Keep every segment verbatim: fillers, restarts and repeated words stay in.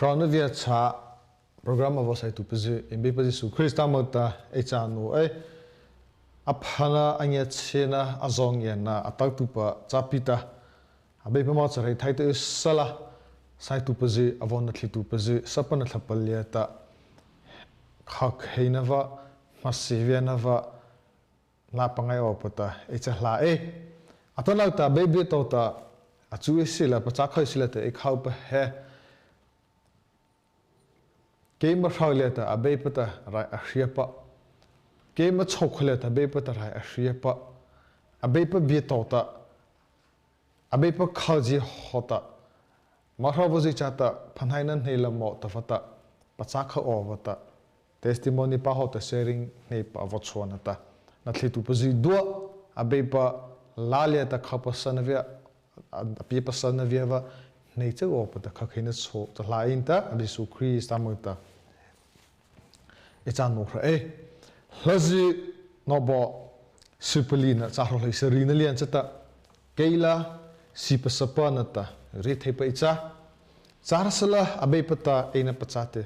Kawna viachhâ program a vaw saituhpazy, eima Beipa Zisu Krista moh ta ei cha naoh ei. A phana, a ngiachhiena, a zawngaiana a taotuhpa châ pi ta, Abeipa moh cha reithai teh sala, saituhpazy, a vaw nathlietuhpazy, sapa nathlapa liata khokheina vâ, hmahsiena vâ, na pangai awpa ta ei cha hla ei. Atanoh ta Abeipa tawhta a chu ei sila, pachâ khao ei sila ta ei khopa he, keima hro liata Abeipa ta rai a hriapa, keima chhôhkha liata Abeipa ta rai a hriapa, Abeipa bie tawhta, Abeipa khozie hawhta, ma hropazy châta pahnaina hnei la mawh tahpa ta, pachâ khao awpa ta, testimony pa hawhta sharing hneipa a vaw chhuahna ta, nathlietuhpazy zydua Abeipa lâ liata khâpa sona via, a piepa sona via vâ, hnei châ awpa ta khokheina chhao cha hla ei ta, Abeipa Zisu Krista moh ta ei cha naoh hra ei. Hlazy Nawbo sypalihna, châ hrawh hleisari na liana chata, Kei la sipasapa nata rietheipa ei châ. Châhrasala Abeipa ta eina pachâ tyh.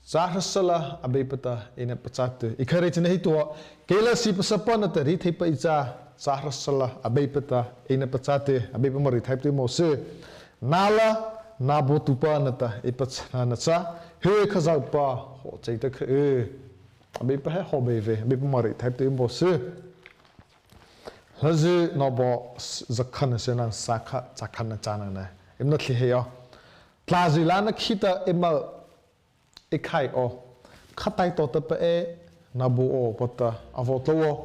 Châhrasala Abeipa ta eina pachâ tyh. Ei kha rei china hih tua, Kei la sipasapa nata rietheipa ei châ. Châhrasala Abeipa ta eina pachâ tyh. Abeipa ma riethai tyh mawh sy. Na la na baotuhpa nata ei pachâna châ. He Khazohpa, hawh chei ta kha y. Abeipa he hawh beih vei. Abeipa ma riethai tyh mawh sy. Hlazy Nawbo zakha nata syno sâkha, châ kha nata châ nona, eima nathlie heih aw. Tlâzy lâna khih ta eima ei khai aw. Khataih tawhta pa ei na bao awpa ta a vaw tlô aw.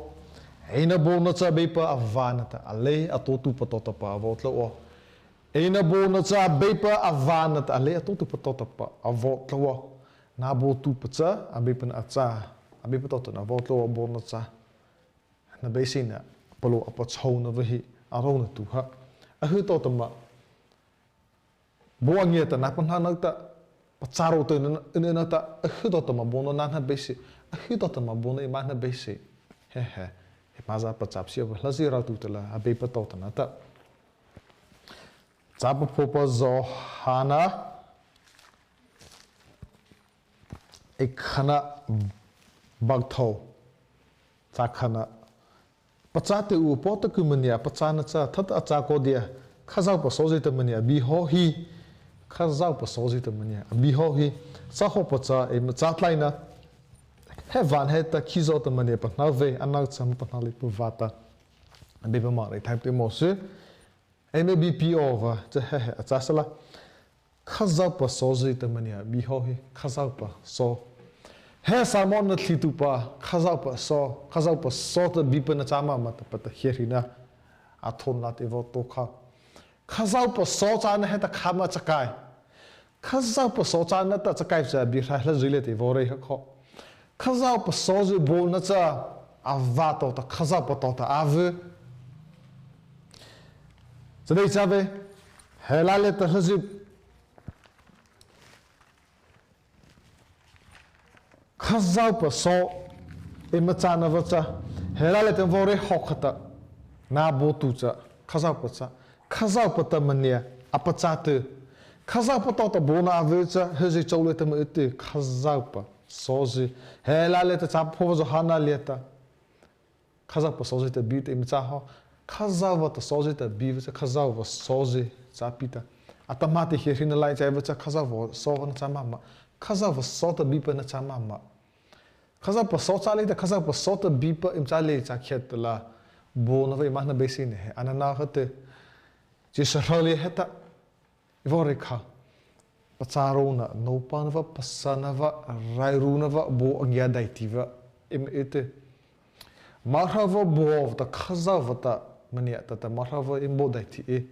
Eina baona cha Abeipa avâ nata alei a taotuhpa tawhta pa a vaw tlô aw. Eina baona cha Abeipa avâ nata alei a taotuhpa tawhta pa a vaw tlô aw. Na baotuhpa cha Abeipa na a châ. Abeipa tawhta na vaw tlô aw, baona cha hnabeiseihna palôh a pachhona vâ hih a rônahna tu ha. Ahy tawhta ma, bao a ngia ta na pahnona ta, pachârôhna ta, ahy tawhta ma baona na hnabeiseih, ahy tawhta ma baona eima hnabeiseih. He he, eima za pachâ pasia awpa, hlazy raotuh ta la Abeipa tawhta nata, Châ Phaopa Zawhana ei khana, bâk thôh, châ khana, Pachâ teh u, pawtak maniah pachâna cha thata a châ kaw dia, Khazohpa sawzy ta maniah a bi haw hih. Khazohpa sawzy ta maniah a bi haw hih. Chahawhpa cha eima châ tlaina, he vâna heta khizaw ta maniah pahno vei, ano cha ama pahno leipa vâta. Abeipa ma reithai tyh mawh sy. Eima bipi awpa cha he he a châ sala, Khazohpa sawzy ta maniah a bi haw hih. Khazohpa saw, he sermon nathlietuhpa, Khazohpa saw, Khazohpa saw ta bipa na châ ma ma tahpa ta hiahri na, a thaona lâ ta ei vaw tao kha. Khazohpa saw châna heta khâ ma chakai? Khazohpa saw châna ta chakai cha bie hra hlazy liata ei vaw reih ha kaw. Khazohpa sawzy baona cha, a vâ tawhta, Khazohpa tawhta a vy. Cha dei châ vei, he lâ liata hlazy, Khazohpa saw eima châna vâ cha, he lâ liata vaw reih haw khata, na baotuh cha Khazohpa châ, Khazohpa ta maniah a pachâ tyh. Khazohpa tawhta baona a vy cha, hezy chô liata ma y tyh, Khazohpa sawzy. He lâ liata Châ Phaopa Zawhana liata, Khazohpa sawzy ta bi ta eima châ haw. Khazohpa ta sawzy ta bi vâ cha, Khazohpa sawzy châ pi ta, atahmâ ta hiahri na lai chaipa cha, Khazohpa saw na châ ma ma, Khazohpa saw ta bipa na châ ma ma. Khazohpa saw châ lei ta, Khazohpa saw ta bipa eima châ lei châ khiahtala, baona vâ eima hnabeiseihna he a nano ha tyh. Chyhsa hrawh liata heta ei vaw reih kha. Pachârôhna, nôpona vâ, pasana vâ, rairuna vâ, bao a ngia daihti vâ, eima y tyh. Mara vâ bao ta Khazohpa ta maniah tah ta, Mara vâ eima bao daihti ei.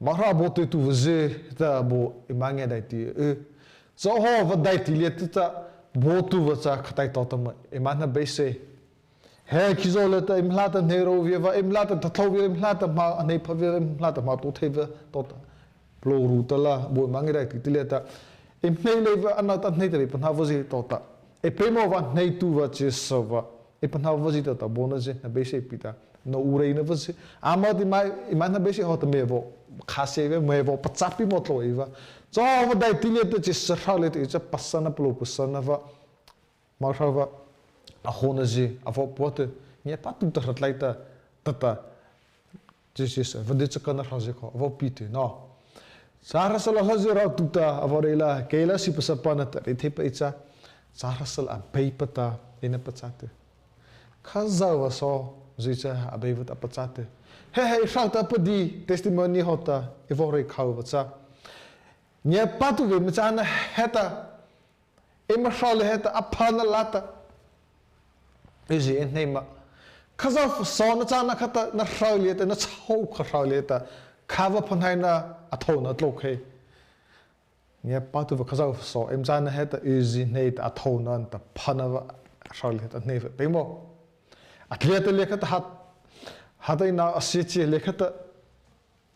Mara bao tyhtuhpazy ta bao eima ngia daihti ei. Chahawhpa daihti liata ta baotuhpa cha khataih tawhta ma eima hnabeiseih. He khizaw liata eima hlâta hnei ro via vâ, eima hlâta thatlô via, eima hlâta hmâ hnei pha via, eima hlâta hmâ tao thei via tawhta, palôhru ta la, bao eima ngia daihti liata, eima hnei lei vâ, ano ta hnei ta lei pahno vâzy tawhta, ei peimawhpa hneituhpa chyhsapa ei pahno vâzy tawhta baonazy hnabeiseih pi ta, nôh u reina vâzy, ama ta eima, eima hnabeiseih haw ta, meipa khâ sie vei, mo vaw pachâ pi mo tlô ei va. Châ va daihti liata chyhsa hra liata ei cha pasana palôh pasana va. Mo hra va. A hawhna zy, a vaw pua te. Ngiapâtuh ta hra tlai ta, ta ta. Chyhsa, va di chakana hra zy kha, a vaw pi te, no. Châhrasala hra zy rao tu ta, a vaw reih la, kei la si pasapa na ta, reitheipa ei cha. Châhrasala Abeipa ta, eina pachâ te. Khazohpa saw, zy cha Abeipa ta pachâ te. He he, hra ta padi, testimony hawhta, ei vaw reih khao va cha. Ngiapâtuhpa eima châna heta, eima hro liata heta, a phana lâta. Ei zie ei hnei ma. Khazohpa saw na châna khata, na hro liata, na chhôhkha hro liata. Kha va phanaina, a thôhna tlôkhei. Ngiapâtuhpa Khazohpa saw, eima châna heta, ei zie hnei ta, a thôhna ta, phana va, hro liata, hnei va, peimawh. A tliata liata khata hat, hata eina a sie chi liata khata,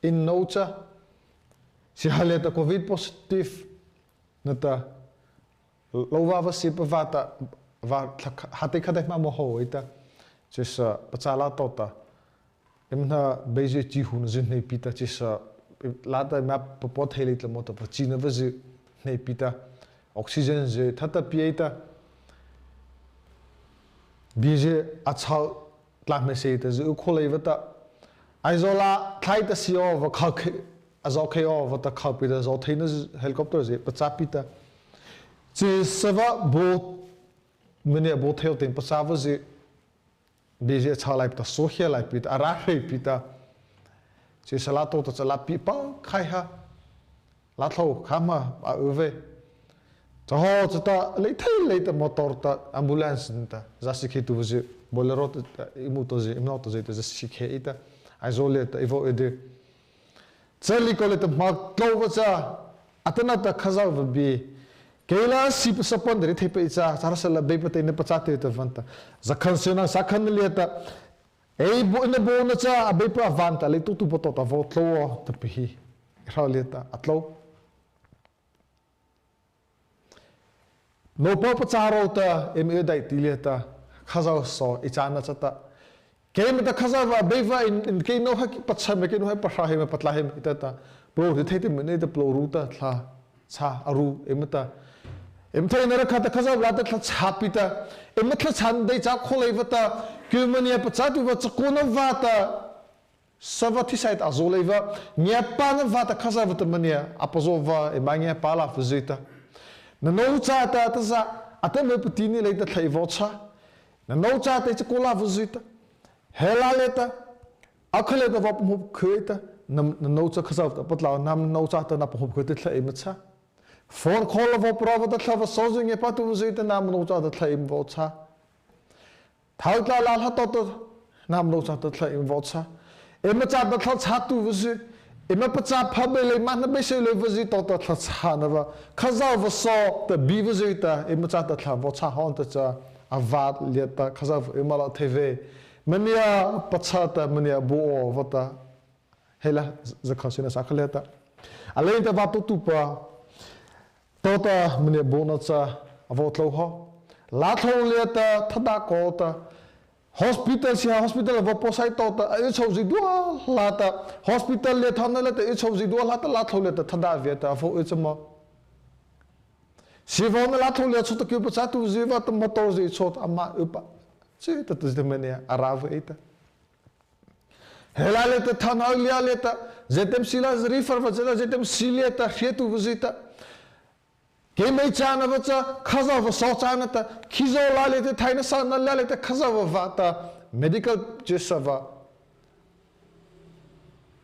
eina cha, sie ha liata covid positive, na ta, lo va va sie pa vâta, va thla kha, hata khata ma mo ho ei ta, chyhsa, pachâ la to ta, Eima hna beizy chi huna zy hnei pi ta, chyhsa, lâta eima papua thei lei tla mo ta, vachina vazy hnei pi ta, oxygen zy thata pi ei ta, bie zy a chhao tla hmeiseih ta zy u kho lei vâta, Aizawl a thlai ta sie aw va khao khei, a zaw khei aw vâta khao pi ta, zaw theina zy helicopter zy pachâ pi ta, chyhsa va bo, mania bo thei aw teng pachâ vazy, bie zy a chhao lai pi ta, so hia lai pi ta, a râh hrei pi ta. Chyhsa la to ta cha la pi pa khai ha. La thlô kha ma a u vei. Cha haw cha ta lei thei lei ta motor ta ambulance ta. Za si khei tu vazy. Bolero ta, eimo to zy, eimo to zy ta za si khei ei ta. Aizawl liata ei vaw ei di. Cha lei ko liata ma tlô va cha, atanoh ta Khazohpa bie. Kei la si pasapa na ta reitheipa ei cha, châhrasala Abeipa ta eina pachâ te ta vâta. Zakha syno, zakha liata. Ei bo, eina bo na cha, Abeipa vâta, lei tu tu pa to ta vaw tlô aw, ta pi hi. Hro liata, a tlô. Nôpaw pachâ ro ta, eima daihti liata, Khazohpa saw, ei châna cha ta. Keima ta Khazohpa, Abeipa, in, in keima ha ki pachâ ma, keima ha pahra he ma, patla he ma, ei ta ta. Palôh ri thei te ma, ei ta palôh ru ta, thla, chhâ, a ru, eima ta. Eima theina rakha ta Khazohpa lâta thla chhâ pi ta. Eima thla chhâna dei cha kho lei vâta. Keima mania pachâ tu va chakaona vâta. Sapa thisaih ta a zo lei va, ngiapâna vâta Khazohpa ta mania, a pazo va, eima ngiapâ la vazy ta. Na nô cha ta, ta za, atahmâ pati ni lei ta thei vaw chhâ. Na nô cha ta ei chakaona la vazy ta. He la liata, a kha liata vaw pahmô khei ta. Na, na nô cha Khazohpa ta patla, na nô cha ta na pahmô khei ta thei eima chhâ. Phone call la vaw para vâta thla vaw so zy ngiapâ tu vazy ta, na nô cha ta thei eima vaw chhâ. Thao tla la hla to to, na nô cha ta thei eima vaw chhâ. Eima cha ta thla chhâ tu vazy. Eima pachâ pha bei lei, ma na bei sei lei vazy to ta thla chhâ na va. Khazohpa saw ta bie vazy ta, eima cha ta thla vaw chhâ hawh ta cha. A vâ liata Khazohpa eima la thei vei. Mania pachâ ta, mania bo aw vâta. He la, zakha syno sa kha liata. A lei ta va to tu pa. To ta mania bo na cha, a vaw tlô haw. La thlô liata, thada ko ta. Hospital si ha, hospital vaw pua sai to ta, a ei chhao zy dua la ta. Hospital liata thana liata, ei chhao zy dua la ta, la thlô liata, thada via ta, a vaw ei cha ma. Si vaw na la thlô liata, chô ta kei pachâ tu zy va ta, motor zy chô ta, ama upa. Chi ta tu zy ta mania, a ra va ei ta. He la liata thana lia liata, Z M C la refer va cha la, Z M C liata hria tu vazy ta. Keima châna va cha, Khazohpa saw châna ta, khizaw la liata, thaina sona la liata, Khazohpa vâta, medical chyhsa va.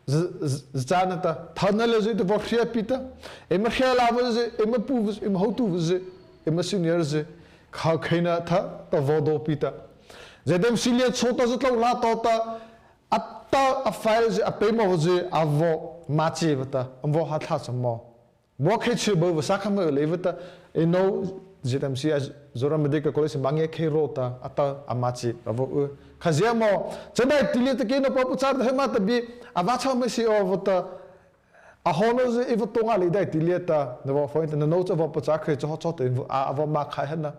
Z-, z-, châna ta, thana lia zy ta vaw hria pi ta. Eima hria la vazy, eima pu vazy, eima hao tu vazy, eima senior zy. Khao kheina tha, ta vaw do pi ta. Z M C liata chô ta zy tlô la to ta, a ta a file zy, a peimawh zy, a vaw ma chi vâta, a vaw ha thla cha ma. Vaw khei chi bo va sa kha ma lei vâta, ei no Z M C a Zoram Medical College ma ngia khei ro ta, a ta a ma chi, a vaw u. Khazia ma, cha daihti liata kei nôpaw pachâ ta he ma ta bie, a va chhao ma si aw vâta, a hawhna zy ei va to nga lei daihti liata, na vaw phone ta, na nô cha vaw pachâ khei cha haw chô ta, a, a vaw ma khai ha na.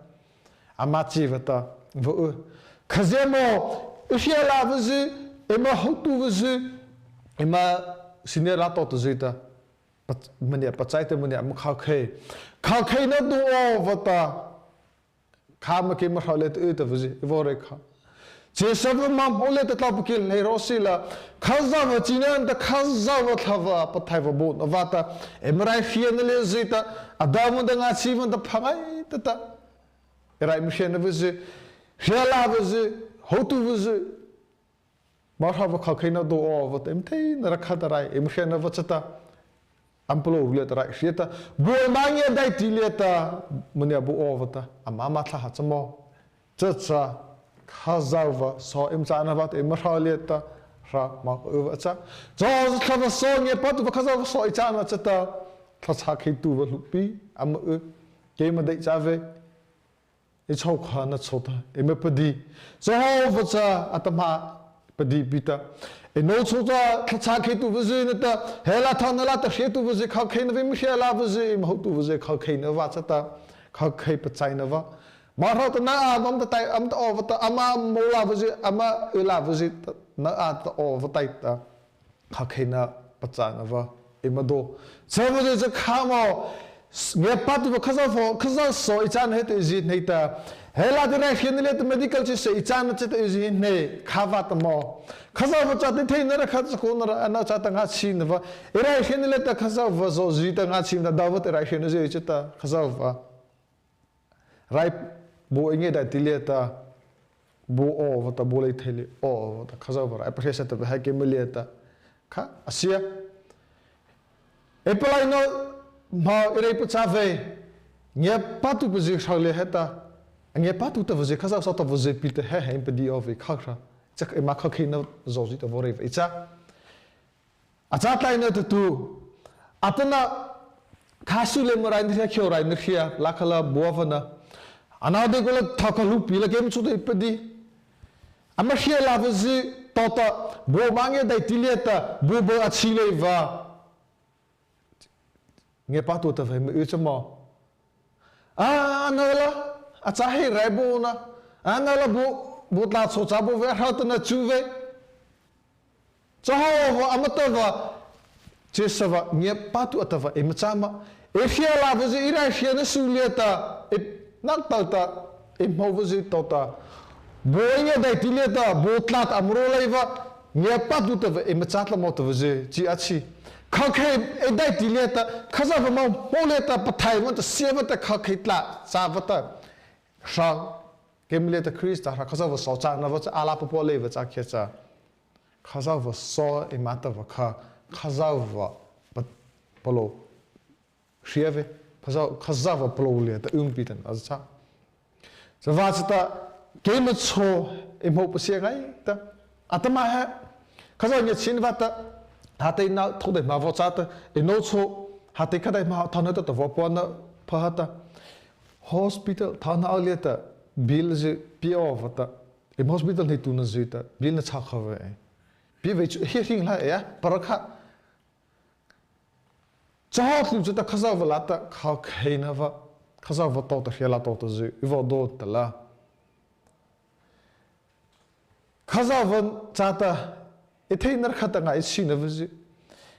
Ama chi vâta, vaw u. Khazia ma, ei hria la vazy, eima hao tu vazy, eima senior lâ tawhta zy ta, pa-, maniah pachai ta maniah ama khokhei. Khokheina do awpa ta, khâ ma keima hro liata y tahpa zy ei vaw rei kha. Chyhsapa ma hmô liata tlao pakil hei ro sila, Khazohpa china ta Khazohpa Thlahpa Pathaihpa baona vâta, eima raihriana liata zy ta, a do ma ta ngâchhihpa ta pha ngaita ta, ei rai eima hriana vâ zy, hria lâ vâ zy, hotuhpa zy, ma hropa khokheina do awpa ta, eima theina rakha ta rai eima hriana vâ chata, ama palôh liata rai hria ta, baona ngiah daihti liata, maniah bao awpa ta, ama ama thlâh ha cha ma. Chacha, Khazohpa saw eima châna vâta eima hro liata, hro ma y awpa cha. Cha, Thlahpa saw, ngiapâtuhpa Khazohpa saw ei châna chata, thokha chhâkheituhpa hluhpi ama y. Keima dei châ vei. Ei chhôhkha na chô ta eima padi. Chahawhpa cha atahmâ padi pi ta, eino chô cha thokha chhâkheituhpa zy nata, he lâ thâ na lâta hriatuhpa zy khokheina vei, eima hria lâ vâ zy, eima hotuhpa zy khokheina vâ chata, khokhei pachaina vâ. Ma hro ta na ama ta tai ama ta awpa ta, ama hmô lâ vâ zy, ama y lâ vâ zy ta, na a ta awpa tai ta, khokheina pachâna vâ eima do. Chavâta cha khâ ma, ngiapâtuhpa Khazohpa, Khazohpa saw ei châna heta ei zie hnei ta, he lâta raihriana liata medical chyhsa ei châna chata ei zie hnei khâ vâta ma. Khazohpa châta theina rakha chakaona râh ano châta ngâchhihna vâ, ei raihriana liata Khazohpa zawhzi ta ngâchhihna, do awpa ta ei raihriana zy chata Khazohpa rai bao ei ngiah daihti liata, bao awpa ta, bao lei thei lei awpa ta Khazohpa rai ei pahriasa tahpa he keima liata kha a sia. Ei palâ no, ma ei rei pachâ vei. Ngiapâtuhpazy hro liata heta, ngiapâtuh tahpazy Khazohpa saw tahpazy pi ta he he eima padi awpa vei kha hra. Cha eima khokheina zawhzi ta vaw rei vei cha. A châ tlai na tutu, atanoh, kha su lei ma rai na hria, khio rai na hria, lâ kha la bao awpa na, ano deikua la thokha hluhpi la keima chô ta ei padi. Ama hria lâ vâ zy, tawhta, baona ngiah daihti liata, baopa a chhi lei vâ, ngiapâtuh tahpa eima y cha ma. A, ano la, a châ hei rai bao na, ano la bao, bao tlâh chô châ bao vei, a hro ta na chu vei. Chahawhpa ama tahpa, chyhsapa ngiapâtuh a tahpa eima châ ma. Ei hria lâ vâ zy, ei raihriana su liata, ei na tawhta, ei hmô vâ zy tawhta, bao ei ngiah daihti liata, bao tlâh ta ama ro lei vâ, ngiapâtuh tahpa eima châ tla ma tahpa zy chi a chhi. Khokhei ei daihti liata, Khazohpa ma hmô liata, pathaih ma ta sia vâta khokhei tlâh châ vâta, hra, keima liata Krista hra Khazohpa saw châna vâ cha a lâ papua lei vâ cha khiah cha, Khazohpa saw eima tahpa kha, Khazohpa pa-, palôh hria vei, Khazoh-, Khazohpa palôh liata um pi ta na a châ. Chavâta chata, keima chô ei hmô pasia ngaita, atahmâ he, Khazoh ngiachhiena vâta, hatei na thôh dei ma vaw châ ta, eino chô, hatei kha dei ma thâ na ta ta vaw pua na pha ha ta, hospital thâ na liata, bill zy pie awpa ta, eima hospital hnei tu na zy ta bill na châ kha vei. Pie vei chu he hring la ei a, parakha. Chahawh tlu chata Khazohpa lâta khokheina vâ, Khazohpa tawhta hria lâ tawhta zy ei vaw do ta la. Khazohpa châta, ei theina rakha ta ngâchhihna vâ zy,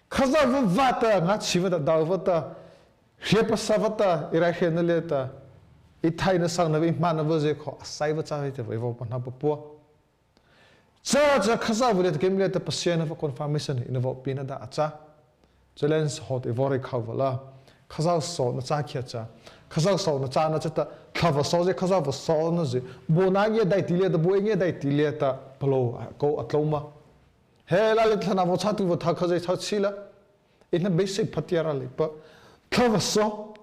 Khazohpa vâta ngâchhih vâta, do vâta, hria pasa vâta, ei raihriana liata, ei thaina sona vâ, ei hmâna vâ zy kha a sai vâ châ vei tahpa ei vaw pahno papua. Cha cha Khazohpa liata keima liata pasiana vâ confirmation eina vaw pie na ta a châ. Challenge hawhta ei vaw rei khao vâ la. Khazoh saw na châ khiah cha, Khazoh saw na châna chata, Thlahpa saw zy, Khazohpa saw na zy, baona ngiah daihti liata, bao ei ngiah daihti liata palôh a kô a tlô ma. He la liata thana vaw châ tu vâ thokha zy châ chi la, ei na basic phatia ra leipa, Thlahpa saw,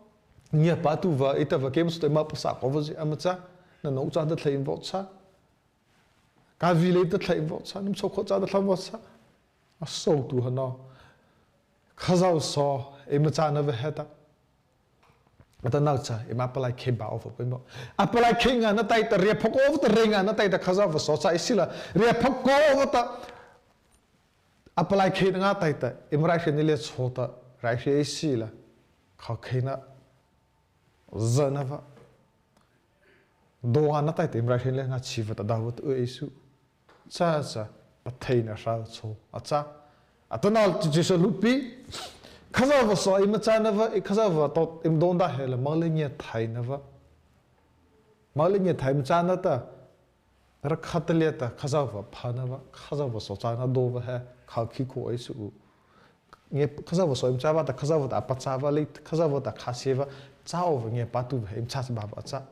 ngiapâtuhpa ei tahpa keima saw ta eima pasa kawpa zy ama châ. Na nô châta thlei vaw châ, ka vi lei ta thlei vaw châ, na chhôhkha châta thlei vaw châ. A saw tu ha na, Khazoh saw eima châna vâ heta, atanoh cha eima palâ khei ba awpa peimawh, a palâ khei ngâna taihta, riahphak awpa ta rei ngâna taihta Khazohpa saw châ ei sila, riahphak awpa ta, a palâ khei ngâ taihta eima raihriana liata chhao ta raihria ei sila, khokheina zana vâ, do ngâna taihta eima raihriana liata ngâchhih vâta, do vâta y ei su. Cha cha, patheina hra chhao a châ. Atanoh Zisu hluhpi, Khazohpa saw eima châna vâ, Khazohpa tawhta eima dona he la moleina ngiahthaina vâ, moleina ngiahthaina eima châ na ta, rakha ta liata Khazohpa phana vâ, Khazohpa saw châna do vâ he khâ khi kho ei su u. Ngiapâ Khazohpa saw eima châ vâta, Khazohpa ta a pachâ vâ lei, Khazohpa ta khâsie vâ, châ awpa ngiapâtuhpa he eima châ sa ba vâ châ.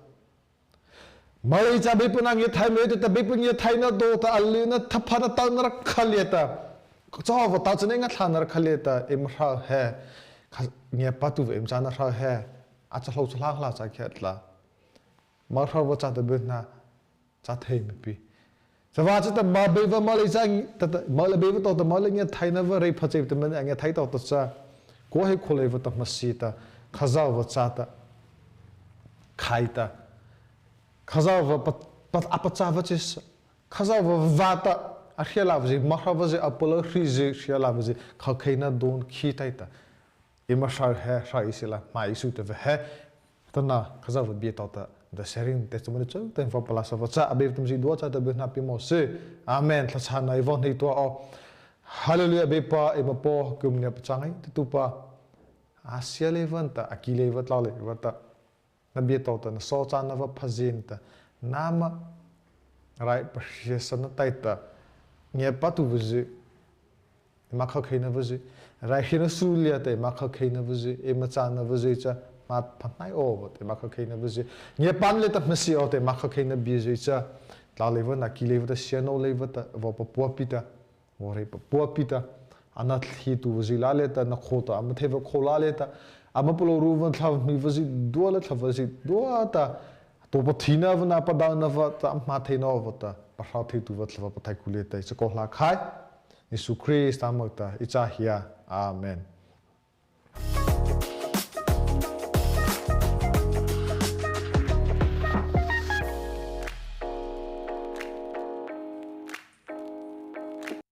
Moleizy Abeipa ngiahthai mei ta, Abeipa ngiahthaina do ta, alyna thaphana tona rakha liata, Khazohpa ta châna ei ngaithlâna rakha liata, eima hro he, kha, ngiapâtuhpa eima châna hro he, a cha hlao cha hla hla cha khiahtala, mo hro vâ châ ta byhnâ, châ thei ma pi. Chavâta cha ta mo Abeipa moleizy ta, ta, mo Abeipa tawhta moleina ngiahthaina vâ reipachhei ta, maniah ngiahthai tawhta cha, kô hei kho lei vâta hmasi ta, Khazohpa châta, khai ta, Khazohpa pa, pa, a pachâ vâ chi sa, Khazohpa vâta, a hria lâ vâzy, mo hro vâzy, a palôh hri zy, hria lâ vâzy, khâ kheina dona khi thei ta, eima hro he, hro ei sila, hmâ ei su ta vâ he, tanoh Khazohpa bie tawhta, the sharing testimony chô, ta eima palâsa vâ cha, Abeipa ta eima zydua châta byhnâ pie mawh sy. Amen. Thlahchhâna ei vaw hnei tua aw. Hallelujah, Abeipa, eima Paw, kumnei pachâ ngaitatuhpa, a sia lei vâta, a ki lei vâta, tlao lei vâta, na bie tawhta na saw châna vâ phazia ta, nama rai pahriesana taihta, ngiapâtuhpazy, eima khâ kheina vâzy, raihriena su liata eima khâ kheina vâzy, eima châna vâzy cha, ma phahnai awpa ta eima khâ kheina vâzy, ngiapâna liata hmasi awpa ta eima khâ kheina biezy cha, tlao lei vâta, ki lei vâta, sianô lei vâta, vaw papua pi ta, vaw rei papua pi ta, a nathlietuhpazy lâ liata na kho ta, ama thei vâ kho lâ liata, ama palôhru vâ thlahpa hmeiseihpazy dua la thlahpazy dua ta, taopathina vâ na padaona vâta ama hmâ thei nawpa ta pahno theituhpa Thlahpa Pathaihpa liata ei cha kaw lâ khai. Zisu Krista moh ta ei cha hia. Amen.